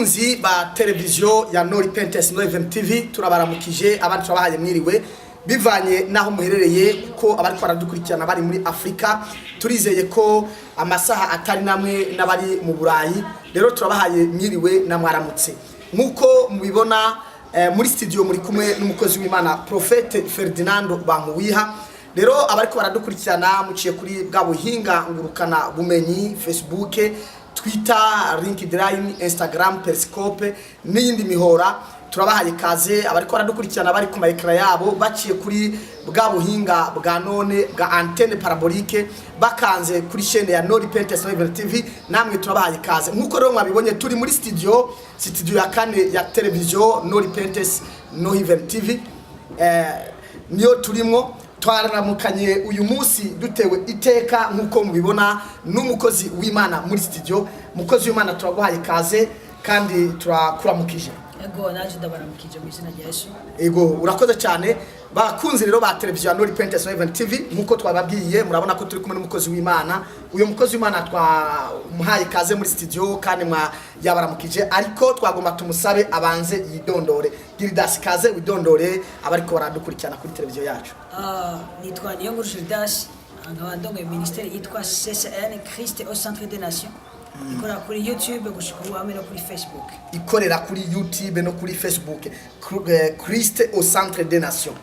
Bakunzi ba televiziyo ya Nori Pentes No Even TV, turabaramukije, abandi turabahaye mwiriwe bivanye n'aho muherereye, kuko abariko baradukurikirana bari muri Afurika turizeye ko amasaha atari namwe n'abari mu Burayi. Rero turabahaye mwiriwe na mwaramutse. Nk'uko mubibona, muri studio muri kumwe n'umukozi w'Imana, Prophète Ferdinando Bankuwiha. Rero abariko baradukurikirana muciye kuri bwa buhinga ngurukana bumenyi, Facebook, Twitter, LinkedIn, Instagram, Periscope n'iyindi mihora, turabahaye kaze. Abariko baradukurikirana bari ku ma écran yabo baciye kuri bwa buhinga bwa none bwa antenne parabolique, bakanze kuri chaîne ya Nori Pentes Live TV, namwe turabahaye kaze. Nkuko rero mwabibonye, turi muri studio ya kane ya televiziyo Nori Pentes No Even TV, niyo turimo. Twaramukanye uyu munsi dutewe iteka, nk'uko mubibona, n'umukozi w'Imana muri studio. Umukozi w'Imana, turaguhaye kaze kandi turakuramukije. Ego, naje ndabaramukije mu izina rya Yesu. Ego, urakoze cyane. Bakunzi rero ba televiziyo ya Nori Pentes Even TV, nk'uko twababwiye, murabona ko turi kumwe n'umukozi w'Imana. Uyu mukozi w'Imana twamuhaye kaze muri studio kandi mwa yabaramukije, ariko twagomba tumusabe abanze yidondore. Giridas, kaze widondore abariko baradukurikirana kuri televiziyo yacu. Nitwa Niyonkuru Gildas, nkaba ndongoye ministère yitwa CCN, Christ au centre des nations, ikorera kuri YouTube gushika ubu hamwe no kuri Facebook. Ikorera kuri YouTube no kuri Facebook, Christ au centre des nations.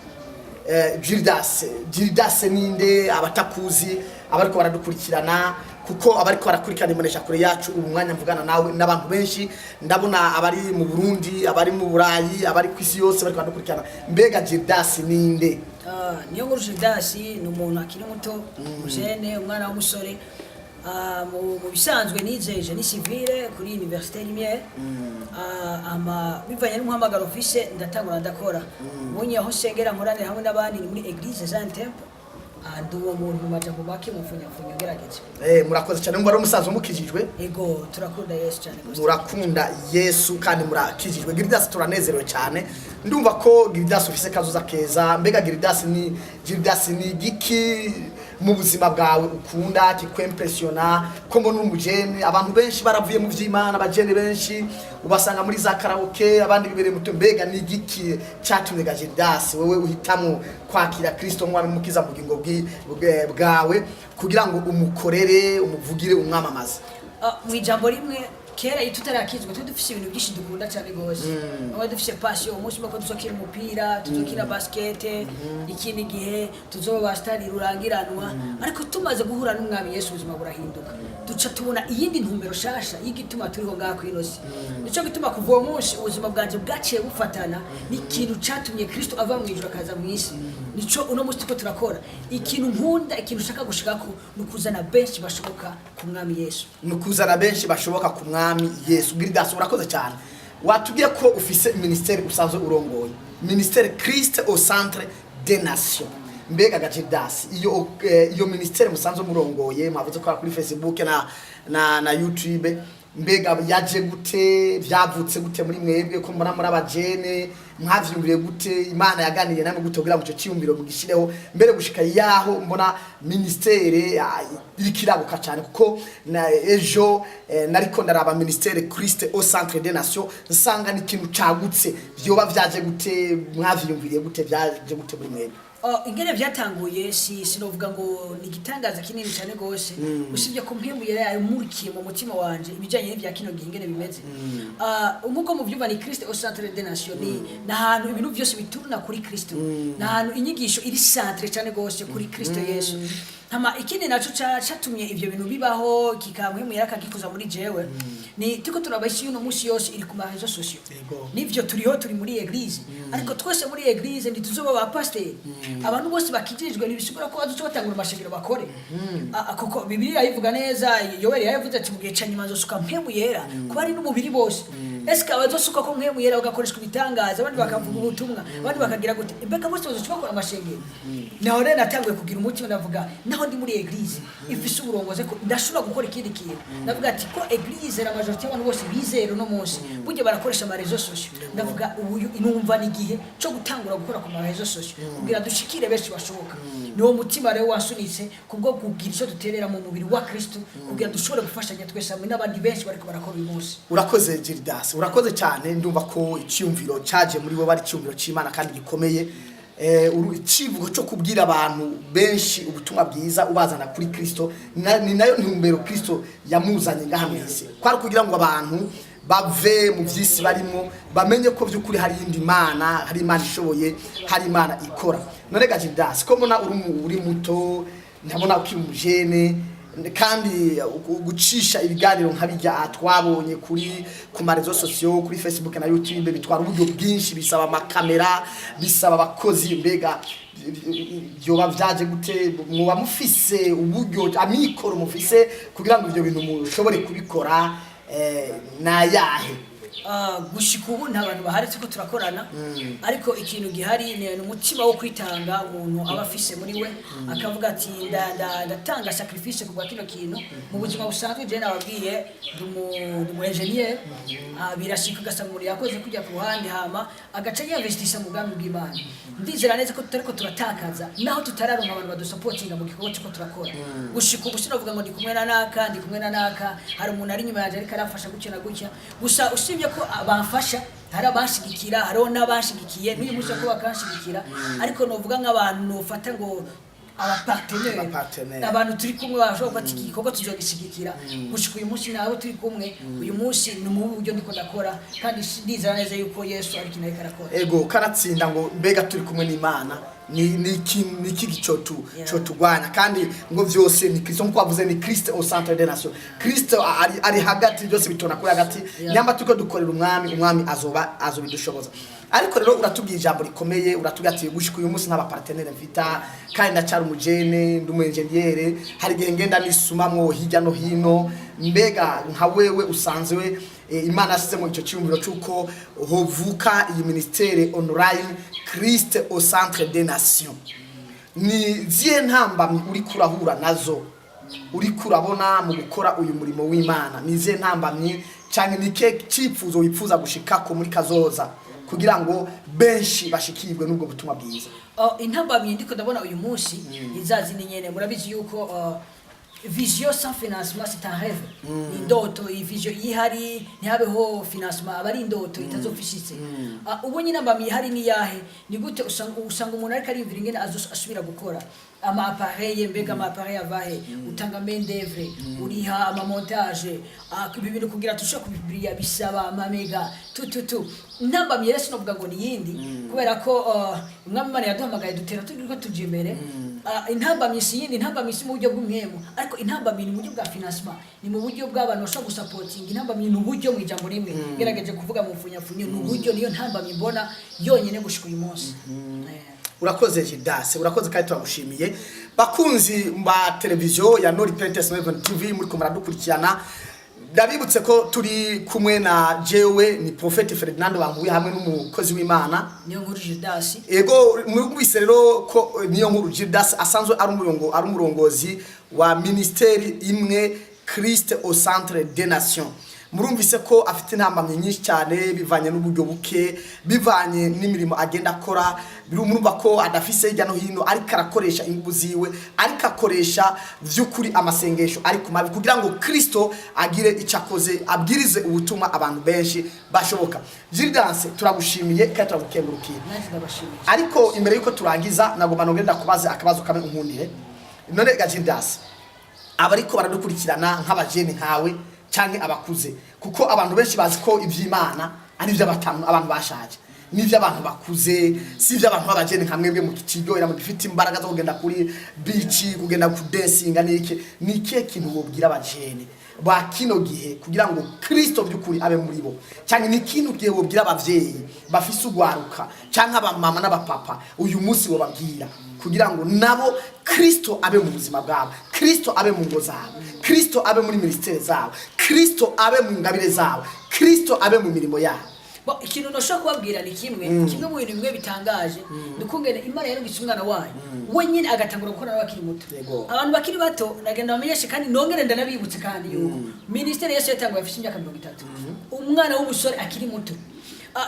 Gildas, Gildas ninde? Abatakuzi, abariko baradukurikirana, kuko abariko barakurikirana imbonesha kure yacu ubu mwanya mvugana nawe n'abantu benshi, ndabona abari mu Burundi, abari mu Burayi, abari ku isi yose bariko baradukurikirana. Mbega Gildas ninde? Niyonkuru Gildas ni umuntu akiri muto, umujene, umwana w'umusore. Mu bisanzwe nize génie civil kuri Université Lumière. Ama bivanye n'umuhamagaro mfise, ndatangura ndakora. Ubonye aho sengera, nkoranira hamwe n'abandi, ni muri Église Zion Temple. Ndi uwo muntu mu majambo make, mu mfunyafunyo ngerageze. Murakoze cyane. Ngo ari umusaza umukijijwe? Ego, turakunda Yesu cyane gose. Murakunda Yesu kandi murakijijwe. Gildas, turanezerewe cyane. Ndumva ko Gildas ufise kazoza keza. Mbega Gildas, ni Gildas ni giki mu buzima bwawe ukunda kikwimpressiona? Ko mbona uri umujene, abantu benshi baravuye mu vy'Imana, abajene benshi ubasanga muri za karaoke, abandi bibereye muto. Mbega ni giki cyatumye ga Gildas wewe uhitamo kwakira Kristo nk'umwami n'umukiza mu bugingo bwawe kugira ngo umukorere, umuvugire, umwamamaze? Mu ijambo rimwe, kera iyo tutarakizwa tuba dufise ibintu byinshi dukunda cyane gose. Tuba dufise passion, umunsi umwe ko tuzokina umupira, tuzokina basket, ikindi gihe tuzoba ba star rurangiranwa. Ariko tumaze guhura n'Umwami Yesu, ubuzima burahinduka, duca tubona iyindi ntumbero shasha y'igituma turiho ngaha kw'ino si. Nico gituma kuva uwo munsi ubuzima bwanje bwaciye bufatana n'ikintu catumye Kristo ava mu ijuru akaza mu isi. Nico uno munsi turiko turakora. Ikintu nkunda, ikintu ushaka gushikako, ni ukuzana benshi bashoboka ku Mwami Yesu. Ni ukuzana benshi bashoboka ku Mwami Yesu. Gildas, urakoze cyane. Watubwiye ko ufise ministère usanzwe urongoye, ministère Christ au centre des nations. Mbega ga Gildas, iyo ministère musanzwe murongoye, mwavuze ko ari kuri Facebook na YouTube, mbega yaje gute? Vyavutse gute muri mwebwe, ko mbona muri abajene? Mwavyumviriye gute? Imana yaganiriye namwe gute kugira ngo ico ciyumviro mugishireho mbere gushika yaho mbona ministère iriko iraguka cyane? Kuko na ejo nariko ndaraba ministère Christ au centre des nations, nsanga ni ikintu cagutse. Vyoba vyaje gute? Mwavyumviriye gute? Vyaje gute muri mwebwe? Oh, ingene vyatanguye, si sinovuga ngo ni igitangaza kinini cyane gose, usibye ko Mpwemu Yera yamurikiye mu mutima wanje ibijanye n'ivya kino gihe ingene bimeze. Nkuko muvyumva, ni Christ au centre des nations, ni nahantu ibintu vyose bituruna kuri Kristo, nahantu inyigisho iri centre cyane gose kuri Kristo Yesu. Hama ikindi naco catumye ivyo bintu bibaho, kika Mpwemu Yera akagikuza muri jewe, ni turiko turaba isi y'uno munsi yose iri ku ma réseaux sociaux. Nivyo, turiho, turi muri église, ariko twese muri église ntituzoba ba pasiteri. Abantu bose bakijijwe ntibisigura ko bazoca batangura amashengero bakore. Kuko Bibiliya ivuga neza, Yoweri yavuze ati: "Mu gihe ca nyuma nzosuka Mpwemu Yera kuba ari n'umubiri bose." Eske abazosuka ko Mpwemu Yera bagakoreshwa ibitangaza, abandi bakavuga ubutumwa, abandi bakagira gute, mbega bose bazoca bakora amashengero? Naho rero natanguye kugira umutima, ndavuga naho ndi muri église ifise uburongozi ko ndashobora gukora ikindi kintu. Ndavuga ati ko église, la majorité y'abantu bose bizera uno munsi burya barakoresha ama réseaux sociaux, ndavuga ubu numva ni igihe cyo gutangura gukora ku ma réseaux sociaux kugira dushikire benshi bashoboka. Niwo mutima rero wasunitse kubwo kugira icyo duterera mu mubiri wa Kristo, kugira dushobore gufashanya twese hamwe n'abandi benshi bariko barakora uyu munsi. Urakoze Gildas, urakoze cyane. Ndumva ko icyumviro cyaje muri bo bari icyumviro cy'Imana kandi gikomeye. Icivugo cyo kubwira abantu benshi ubutumwa bwiza, ubazana kuri Kristo, ni nayo ntumbero Kristo yamuzanye ngaha mu isi, kwari kugira ngo abantu bave mu by'isi barimo, bamenye ko by'ukuri hari iyindi Mana, hari Imana ishoboye, hari Imana ikora. None ga Gildas, ko mbona uri muto, ndabona ukiri umujene, kandi gucisha ibiganiro nka bijya twabonye ku ma réseaux sociaux, kuri Facebook na YouTube, bitwara uburyo bwinshi, bisaba amakamera, bisaba abakozi. Mbega byoba vyaje gute? Muba mufise uburyo, amikoro mufise kugira ngo ivyo bintu mushobore kubikora, nayahe? Gushika ubu nta bantu bahari turiko turakorana, ariko ikintu gihari ni umutima wo kwitanga umuntu aba afise muri we, akavuga ati ndatanga sacrifice kubwa kino kintu. Mu buzima busanzwe je nababwiye ndi umu engineer. Birashika ugasanga umuntu yakoze kujya ku ruhande, hama agaca yinvestisa mu bwami bw'Imana. Ndizera neza ko tutariko turatakaza, naho tutararonka abantu badusapotinga mu gikorwa turiko turakora. Gushika ubu sinavuga ngo ndi kumwe na naka, ndi kumwe na naka. Hari umuntu ari inyuma yanjye ariko arafasha gutya na gutya. Gusa usibye ko bamfasha, hari abanshigikira, hariho n'abanshigikiye n'uyu munsi ko bakanshigikira, ariko novuga nk'abantu nofata ngo abapartenaire, Abapartenaire. abantu turi kumwe bashobora kuba ati iki gikorwa tuzogishyigikira. Gushika uyu munsi nabo turi kumwe uyu munsi ni mu buryo ndiko ndakora, kandi ndizera neza yuko Yesu ari ikintu ariko arakora. Ego, karatsinda ngo mbega turi kumwe n'Imana, ni iki gico cotugwanya? Kandi ngo vyose ni Kristo, nkuko wavuze, ni Christ au centre des nations. Kristo ari hagati, byose bitona kuri hagati. Nyamba turiko dukorera umwami, umwami azoba azobidushoboza. Ariko rero uratubwiye ijambo rikomeye, uratubwiye ati gushika uyu munsi nta partenaire mfita, kandi ndacara umujene, ndi umu engineer, hari igihe ngenda nisumamwo hirya no hino. Mbega nka wewe usanzwe, Imana yashizemo icyo cyiyumviro cy'uko hovuka iyi ministère online Christ au centre des nations, ni zihe ntambamyi uri kurahura nazo, uri kurabona mu gukora uyu murimo w'Imana? Ni izihe ntambamyi, cyane ni ikihe cyifuzo wifuza gushikako muri kazoza kugira ngo benshi bashikirwe n'ubwo butumwa bwiza? Oh, intambamyi ndiko ndabona uyu munsi izazi ni nyene. Murabizi yuko vision sans financement, c'est un rêve, ni indoto. Iyi vision iyo ihari ntihabeho financement, aba ari indoto itazofishitse. Ubu nyine intambamyi ihari ni yahe? Ni gute usanga umuntu ariko ariyumvira ingene asubira gukora ama appareil? Mbega ama appareil avahe? Utanga main d'œuvre, uriha ama montage, ibi bintu kugira tushobore kubibiriya bisaba amamega tu tu tu. Intambamyi rero sinovuga ngo ni yindi, kubera ko umwami Imana yaduhamagaye dutera turiko tuja imbere. Intambamyi si yindi, intambamyi si mu buryo bw'umwemu, ariko intambamyi ni mu buryo bwa financement, ni mu buryo bw'abantu bashobora gusapotinga. Intambamyi ni uburyo, mu ijambo rimwe ngerageje kuvuga mu mfunyapfunyo, ni uburyo. Niyo ntambamyi mbona yonyine gushika uyu munsi. Urakoze Gildas, urakoze kandi turagushimiye. Bakunzi ba televiziyo ya Nori Pentes Eleven TV muri ko muradukurikirana, ndabibutse ko turi kumwe na jewe ni Prophète Ferdinand Bankuye hamwe n'umukozi w'Imana Niyo Nkuru Judas. Ego, mwumvise rero ko Niyo Nkuru Gildas asanzwe ari umurongozi wa ministeri imwe Christ au centre des nations. Murumvise ko afite intambamyi nyinshi cyane, bivanye n'uburyo buke, bivanye n'imirimo agenda akora. Murumva ko adafise hirya no hino, ariko arakoresha ingufu ziwe, ariko akoresha vy'ukuri amasengesho ari ku mavi kugira ngo Kristo agire icyo akoze, abwirize ubutumwa abantu benshi bashoboka. Gildas, turagushimiye kandi turagukengurukiye. Nanjye ndabashimiye. Ariko imbere yuko turangiza, nagomba nongere ndakubaze akabazo kamwe, unkundire. None ga Gildas, abariko baradukurikirana nk'abajene nkawe canke abakuze, kuko abantu benshi bazi ko ivy'Imana ari ivy'abatanu, abantu bashaje, n'ivy'abantu bakuze, si ivy'abantu b'abajene nka mwebwe mu kiryohera, mu gifite imbaraga zo kugenda kuri beach, kugenda kudensinga. Niki ni ikihe kintu wobwira abajene ba kino gihe kugira ngo Kristo by'ukuri abe muri bo? Cyane ni ikintu gihe wobwira abavyeyi bafise ugwaruka, canke abamama n'abapapa uyu munsi wobabwira kugira ngo nabo Kristo abe mu buzima bwabo, Kristo abe mu ngo zabo, Kristo abe muri ministère zabo, Kristo abe mu ngabire zabo, Kristo abe mu mirimo yabo? Bo, ikintu nashobora kubabwira ni kimwe. Kimwe mu bintu bimwe bitangaje ni ukungene Imana yarungitse umwana wayo we nyine agatangura gukora nawe akiri muto. Abantu bakiri bato nagenda bamenyeshe kandi nongere ndanabibutse kandi yuko ministère Yesu yatanguye afite imyaka 30, umwana w'umusore akiri muto.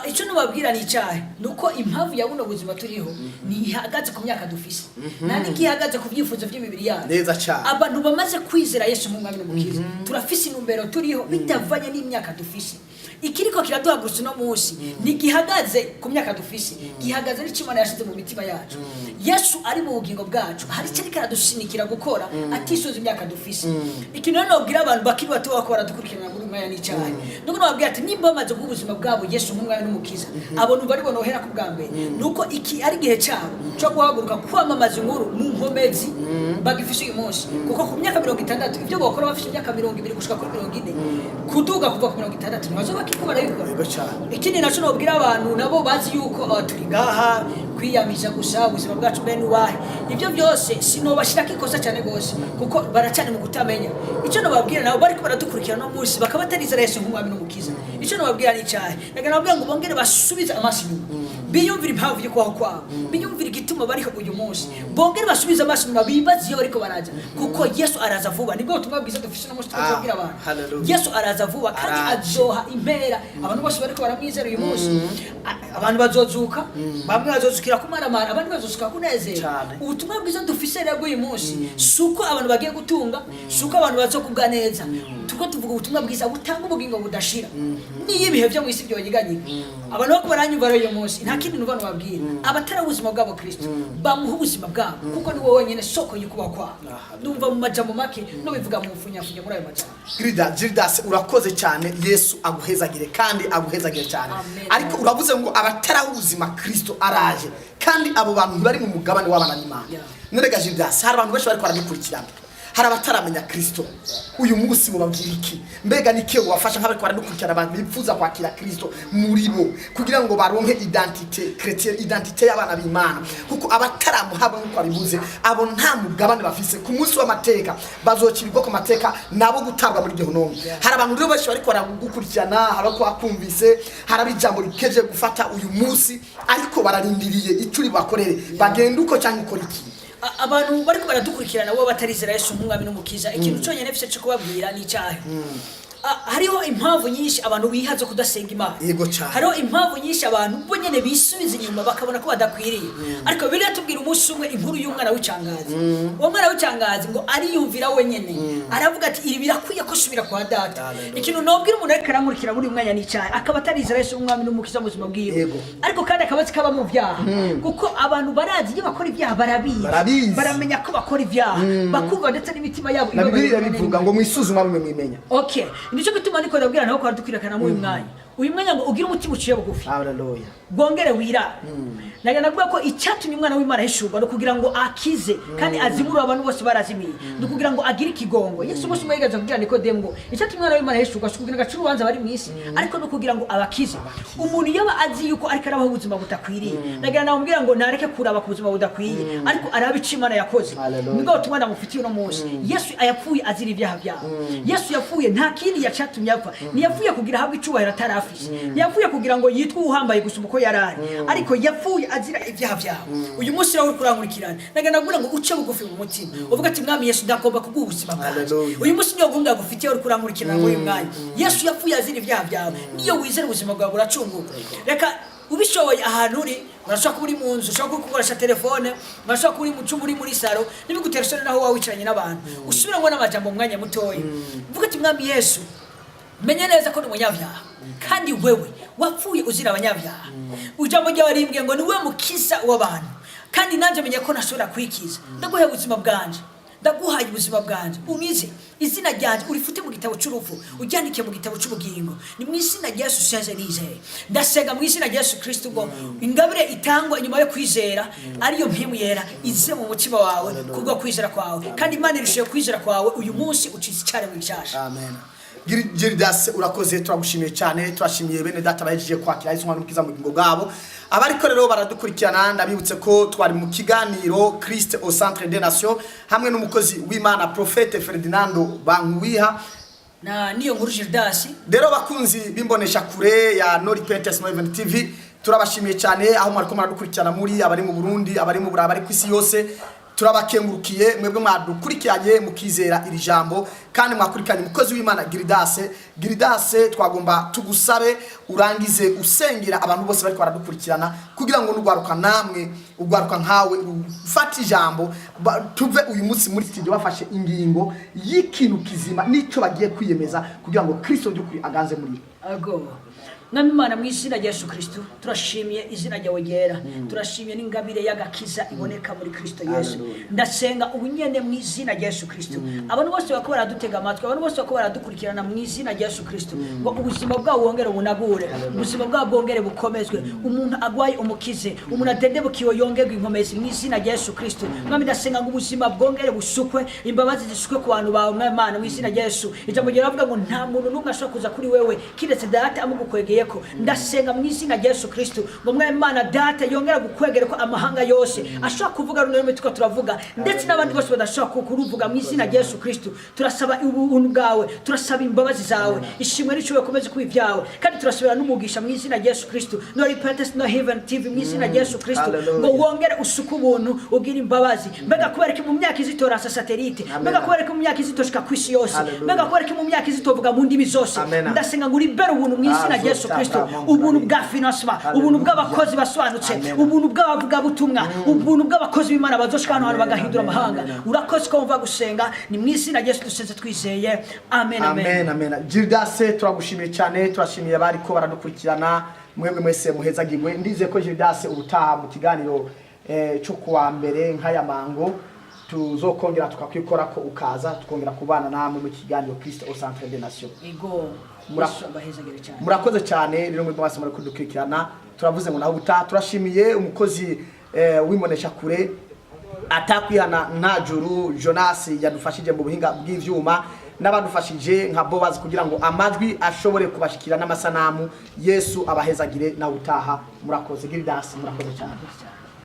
Icyo nubabwira ni icyahe? Ni uko impamvu ya buno buzima turiho ntihagaze ku myaka dufise, nta n'igihagaze ku byifuzo by'imibiri yacu. Neza cyane. Abantu bamaze kwizera Yesu nk'umwami n'umukiza, turafise intumbero turiho bitavanye n'imyaka dufise. Ikiriko kiraduhagurutsa uno munsi ntigihagaze ku myaka dufise, gihagaze n'icyo Imana yashize mu mitima yacu. Yesu ari mu bugingo bwacu, hari icyo ariko aradusinikira gukora atisunze imyaka dufise. Ikintu rero nobwira abantu bakiri bato bako baradukurikirana muri uyu mwanya n'icyaha, nuko nobabwira ati nimba bamaze guha ubuzima bwabo Yesu nk'umwami n'umukiza, abo numva aribo nohera ku bwa mbere, nuko iki ari igihe cyabo cyo guhaguruka kwamamaza inkuru mu nkomezi bagifise uyu munsi, kuko ku myaka 60 ibyo bakora bafite imyaka 20 gushika kuri 40, kuduga kuva ku 60 ntibazoba bakiriko barabikora. Yego cyane. Ikindi naco nobwira abantu nabo bazi yuko turi ngaha kwiyamisha gusa, ubuzima bwacu bene uwahe, ibyo byose sinobashirako ikosa cyane gose, kuko baracane mu kutamenya. Icyo nobabwira nabo bariko baradukurikirana no munsi bakaba batarizera Yesu nk'umwami n'umukiza, icyo nobabwira ni icyahe? Reka nababwira ngo bongere basubize amaso inyuma, biyumvire impamvu yo kubaho kwabo, biyumvire igituma bariho uyu munsi, bongere basubize amaso inyuma, bibaze iyo bariko baraja, kuko Yesu araza vuba. Nibwo butumwa bwiza dufise uno munsi twabwira abantu. Hallelujah. Yesu araza vuba kandi Araje. azoha impera abantu bose bariko baramwizera uyu munsi. Abantu bazozuka, bamwe bazozukira kumaramara, abandi bazozukira kunezera. Cane. Ubutumwa bwiza dufise rero bw'uyu munsi si uko abantu bagiye gutunga, si uko abantu bazokubwa neza. Turiko tuvuga ubutumwa bwiza butanga ubugingo budashira, niyo ibihe vyo mw'isi byonyiganyiga. Abantu bako baranyumva rero uyu munsi, nta kindi numva nobabwira: abatari ubuzima bwabo Kristo, bamuha ubuzima bwabo, kuko ni wowe wenyene soko y'ukubaho kwabo. Numva mu majambo make nobivuga mu mfunyafunya muri ayo majambo. Grida Gildas, urakoze cyane. Yesu aguhezagire kandi aguhezagire cyane. Amen. Ariko uravuze ngo abataraho ubuzima Kristo araje, kandi abo bantu ntibari mu mugabane w'abana b'Imana. None ga Gildas, hari abantu benshi bariko baradukurikirana, hari abataramenya Kristo uyu munsi, mubabwira iki? Mbega ni kiyo bubafasha nk'abariko baradukurikirana, abantu bifuza kwakira Kristo muri bo kugira ngo baronke identité chrétienne, identité y'abana b'Imana? Kuko abataramuhabwa, nk'uko babivuze, abo nta mugabane bafise ku munsi w'amateka, bazokirirwa ku mateka nabo gutabwa muri gehinomu. Hari abantu rero benshi bariko baragukurikirana, hari abo bakumvise, hari ab'ijambo rikeje gufata uyu munsi, ariko bararindiriye icyo uri bakorere. Bagenda uko cyangwa ukora iki? Abantu bariko baradukurikirana bo batarizera Yesu nk'umwami n'umukiza, ikintu cyonyine mfise cyo kubabwira ni icyahe? Hariho impamvu nyinshi abantu biha zo kudasenga Imana. Yego cyane. Hariho impamvu nyinshi abantu bo nyene bisubiza inyuma bakabona ko badakwiriye, ariko Bibiliya tubwira umunsi umwe inkuru y'umwana w'icangazi. Uwo mwana w'icangazi ngo ariyumvira wenyene, aravuga ati: "Ibi birakwiye ko subira kwa data." Hallelujah. Ikintu nobwira umuntu ariko arankurikira muri uyu mwanya ni icyahe? Akaba atarizera Yesu nk'umwami n'umukiza mu buzima bwiwe, ariko kandi akaba azi ko aba mu byaha, kuko abantu barazi iyo bakora ibyaha, barabizi. Barabizi. Baramenya ko bakora ibyaha, bakumva ndetse n'imitima yabo Na ibabaye. Bibiliya bivuga ngo mwisuzuma bimwe mwimenya. Okay, nicyo gituma niko ndabwira nabo ko baradukwirikana muri uyu mwanya, uyu mwanya, ngo ugire umutima uciye bugufi, Haleluya. bwongere wirare. Nagenda kuvuga ko icyatumye umwana w'Imana ahishurwa ni ukugira ngo akize kandi azimure abantu bose barazimiye, ni ukugira ngo agire ikigongo. Yesu umunsi umwe yigeze kubwira Nikodemu ngo icyatumye umwana w'Imana ahishurwa si ukugira ngo ace urubanza bari mu isi, ariko ni ukugira ngo abakize. Umuntu yaba azi yuko ariko arabaho ubuzima budakwiriye, nagira namubwira ngo nareke kuraba ku buzima budakwiye, ariko arabe icyo Imana yakoze. Hallelujah. Nibwo butumwa ndamufitiye uno munsi. Yesu yapfuye azira ibyaha byawe. Yesu yapfuye nta kindi yacatumye apfa, ntiyapfuye kugira ahabwe icubahiro atarafise, ntiyapfuye kugira ngo yitwe uhambaye gusumba uko yari ari, ariko yapfuye azira ibyaha byawe. Uyu munsi rero uriko urankurikirana, nagenda kugira ngo uce bugufi mu mutima, uvuga ati: "Mwami Yesu, ndagomba kuguha ubuzima bwanjye." Hallelujah. Uyu munsi niyo gahunda yagufitiye uriko urankurikirana muri uyu mwanya. Yesu yapfuye azira ibyaha byawe, niyo wizera ubuzima bwawe buracunguka. Reka ubishoboye ahantu uri, urashobora kuba uri mu nzu, ushobora kuba ukoresha telefone, urashobora kuba uri mu cyumba, uri muri salo, ntibigutere isoni naho waba wicaranye n'abantu, usubiramo n'amajambo mu mwanya mutoya, uvuga ati: "Mwami Yesu, menye neza ko ndi umunyabyaha, kandi wewe wapfuye uzira abanyabyaha. Ijambo ryawe rimbwiye ngo ni we mukiza w'abantu, kandi nanjye menye ko ntashobora kwikiza. Ndaguhaye ubuzima bwanje, ndaguhaye ubuzima bwanje, unkize. Izina ryanjye urifute mu gitabo cy'urupfu, uryandike mu gitabo cy'ubugingo. Ni mu izina rya Yesu senze nizeye. Ndasenga mu izina rya Yesu Kristo ngo ingabire itangwa inyuma yo kwizera, ariyo Mpwemu Yera, ize mu mutima wawe kubwo kwizera kwawe, kandi Imana irushiye kwizera kwawe. Uyu munsi ucitse icyaremwe gishasha." Amen. Gildas, urakoze, turagushimiye cyane. Turashimiye bene data bahejeje kwakira Yesu umwana w'umukiza mu bugingo bwabo. Abariko rero baradukurikirana, ndabibutse ko twari mu kiganiro Christ au centre des nations hamwe n'umukozi w'Imana Prophète Ferdinando Bankuwiha Na niyo nkuru Gildas. Rero bakunzi bimbonesha kure ya No Repentance Movement TV, turabashimiye cyane aho mwariko muradukurikirana muri, abari mu Burundi, abari mu Burayi, abari ku isi yose. Turabakengurukiye mwebwe mwadukurikiranye mukizera iri jambo, kandi mwakurikiranye umukozi w'Imana Giridase. Giridase, twagomba tugusabe urangize usengera abantu bose bariko baradukurikirana, kugira ngo n'ugwaruka namwe, ugwaruka nkawe, ufate ijambo, tuve uyu munsi muri studio bafashe ingingo y'ikintu kizima n'ico bagiye kwiyemeza kugira ngo Kristo by'ukuri aganze muri bo. Ago. Mwami Imana, mu izina rya Yesu Kristo, turashimiye izina ryawe ryera, turashimiye n'ingabire y'agakiza iboneka muri Kristo Yesu. Hallelujah. Ndasenga ubunyene mu izina rya Yesu Kristo, abantu bose bako baradutega amatwi, abantu bose bako baradukurikirana, mu izina rya Yesu Kristo, ngo ubuzima bwabo bwongere bunagure, ubuzima bwabo bwongere bukomezwe. Umuntu agwaye umukize, umuntu adendebukiwe yongerwe inkomezi mu izina rya Yesu Kristo. Mwami, ndasenga ngo ubuzima bwongere busukwe, imbabazi zisukwe ku bantu bawe. Mwami Imana, mu izina rya Yesu, ijambo ryawe ngo nta muntu n'umwe ashobora kuza kuri wewe kiretse Data amugukwegeyeko. Ndasenga mu izina rya Yesu Kristo ngo, Mwami Imana, Data yongera gukwegera ko amahanga yose ashobora kuvuga runo rurimi turiko turavuga, ndetse n'abandi bose badashobora kuruvuga. Mu izina rya Yesu Kristo, turasaba ubuntu bwawe, turasaba imbabazi zawe. Ishimwe n'icubahiro bikomeze kuba ibyawe, kandi turasubira n'umugisha mu izina rya Yesu Kristo. No Repentance No Heaven TV, mu izina rya Yesu Kristo, Hallelujah. ngo wongere usuke ubuntu, ugire imbabazi. Mbega kubera ko mu myaka izitora sa satellite? Amen. Mbega kubera ko mu myaka izitoshika ku isi yose? Hallelujah. Mbega kubera ko mu myaka izitovuga mu ndimi zose? Amen. Ndasenga ngo uribere ubuntu mu izina rya Yesu Kristo, ubuntu bwa financement, ubuntu bw'abakozi basobanutse, Amen. ubuntu bw'abavugabutumwa, ubuntu bw'abakozi b'Imana bazoshika hano hantu Amen, bagahindura amen, amahanga. Amen. Urakoze ko wumva gusenga. Ni mu izina rya Yesu dusenze twizeye, amen, amen. Amen, amen. Gildase, turagushimiye cyane, turashimiye abariko baradukurikirana. Mwebwe mwese muhezagirwe. Ndizeye ko Gildase ubutaha mu kiganiro cyo kuwa mbere nk'aya mango tuzokongera tukakwikora ko ukaza, tukongera kubana namwe mu kiganiro Christ au centre des nations. Ego. Yesu abahezagire cyane. Murakoze cyane rero mwebwe mwese muri kudukurikirana. Turavuze ngo naho ubutaha. Turashimiye umukozi w'imbonesha kure atakwihana nta juru, Jonas, yadufashije mu buhinga bw'ivyuma, n'abadufashije nka Bobazi kugira ngo amajwi ashobore kubashikira n'amasanamu. Yesu abahezagire, nawe utaha. Murakoze. Giridasi, murakoze cyane. Murakoze cyane.